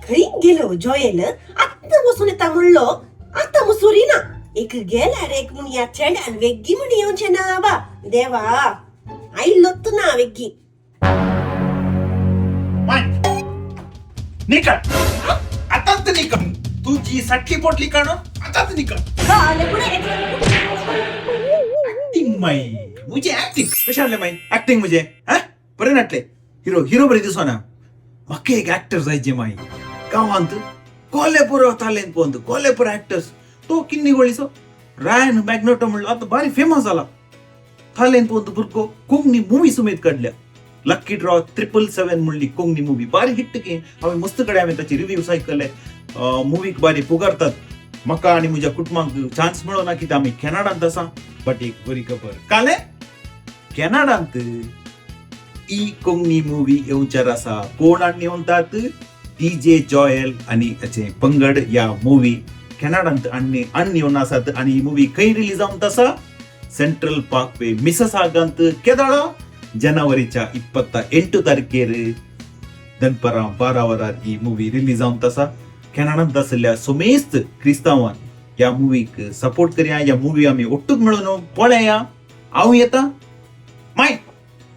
खंय गेलो जॉयल? आत्तां वचून येता म्हणलो, आतां मुसुरी ना. एक गेल्यार एक म्हूण ह्या चेड्यान वेग्गी म्हण येवचें ना बा. देवा, आयलोत ना वेग्गी. माय, निकळ आतांच, निकळ. तुजी साटली पोटली काढून आतांच निकळ. ऍक्टिंग माई, मुझे ऍक्टिंग कशें आहलें माई? ऍक्टिंग मुझे हा बरें नाटले. हिरो हिरो बरें दिसना. म्हाका एक ऍक्टर जायचे माई. गांवांत कोलेपुरो तालेंत पोंद कोलेपुरो ऍक्टर्स. तो किन्नी गोळीचो रायन मॅग्नोटो म्हणलो, आतां बारी फेमस जाला. थालेंत पोंद भुरगो. कोंकणी मुवी सुमेत काडल्या, लक्की ड्रॉ 777 म्हणली. कोंकणी मुवी बारी हिट की. हांवें मस्त कडेन हांवें ताचे रिव्यूज आयकले. मुवीक बारी पुकारतात. म्हाका आनी म्हज्या कुटुंबाक चान्स मेळना कित्याक आमी कॅनडांत आसा. बट एक बरी खबर, काले कॅनडांत ही कोंकणी मुवी येवच्यार आसा. कोण हाडून येवतात? डी जे जॉयल आनी ताचे पंगड. ह्या मुवी कॅनडांत हाडून हाडून येवन आसात. आनी ही मुवी खंय रिलीज जावन आसा? सेंट्रल पार्क वे, मिससागांत. केदाळा? जनवरीच्या 28 तारखेर दनपरां 12 वरार ही मुवी रिलीज जावन आसा. कॅनडांत आशिल्ल्या सुमेस्त क्रिस्तांवान ह्या मुवीक सपोर्ट करया. ह्या मुवी आमी ಒಟ್ಟುಗ್ मेळून पळया. हांव येता माय,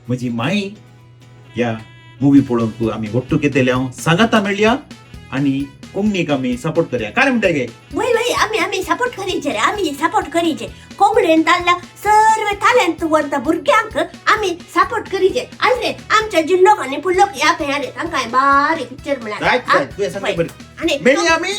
म्हजी माई. ह्या मुवी पळोवंक आमी ಒಟ್ಟುಗ್ येतले. हांव सांगाता मेळया आनी कोंकणीक आमी सपोर्ट करया. काय म्हणटा गे? वय वय, आमी आमी सपोर्ट करीचे रे, आमी सपोर्ट करीचे. कोंकणीन ताल्ल्या सर्व टॅलेंट भुरग्यांक आमी सपोर्ट करीचे. आनी आमच्या जिल्लोक आनी पुल्लोक ह्या रे, तांकां बारीक पिक्चर. जायत जायत, तुवें सांगलें बरें. आनी मेळया आमी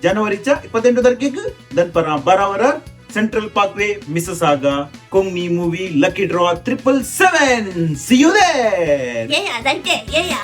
जनवरीच्या 28 तारखेक दनपरां 12 वरार, central parkway, Mississauga, Konkani movie lucky draw 777. See you there. येया जायते येया.